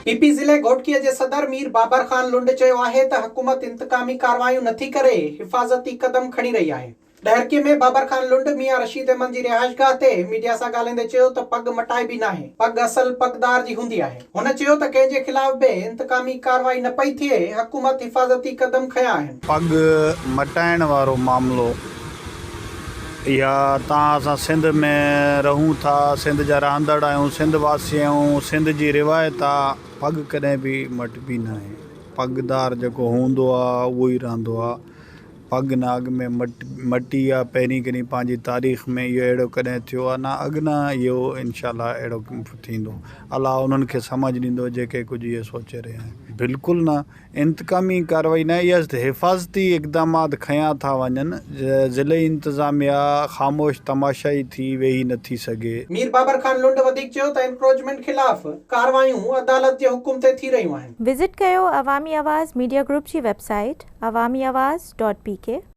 P P ضلعي گهوٽڪي جي صدر مير بابر خان لنڊ چيو آهي ته حڪومت انتقامي ڪارروايون نٿي ڪري، حفاظتي قدم کڻي رهي آهي. ڏهرڪي ۾ بابر خان لنڊ ميان رشيد احمد جي رهائشگاهه تي ميڊيا سان ڳالهائيندي چيو ته پڳ مٽائبي ناهي، پڳ اصل پڳدار جي هوندي آهي. هن چيو ته ڪنهن جي خلاف به انتقامي ڪارروائي نه پئي ٿئي، حڪومت حفاظتي قدم کنيا آهن. پڳ مٽائڻ وارو معاملو اها تان اسان سنڌ ۾ رهون ٿا، سنڌ جا رهندڙ آهيون، سنڌ واسي آهيون، سنڌ جي روايت آ، پڳ ڪڏهن به مٽبي ناهي، پڳدار جيڪو هوندو آ اهو ئي رهندو آ. پڳ نه اڳ ۾ مٽ مٽي آ پهرين ڪڏهن پنهنجي تاريخ ۾ اهو اهڙو ڪڏهن ٿيو آ نه اڳ نه اهو انشاء الله اهڙو ٿيندو الله انهن کي سمجهه ڏيندو جيڪي ڪجهه اهي سوچي رهيا آهن. بلڪل نه انتقامي ڪارروائي نه اها حفاظتي اقدامات کنيا ٿا وڃن ضلعي انتظاميا خاموش تماشائي ٿي ويهي نه ٿي سگهي. مير بابر خان لنڊ وڌيڪ چيو ته انڪروچمينٽ خلاف ڪارروايون عدالت جي حڪم تي ٿي رهيون آهن. وزٽ ڪيو عوامي آواز ميڊيا گروپ جي website Awami Awaz dot P K.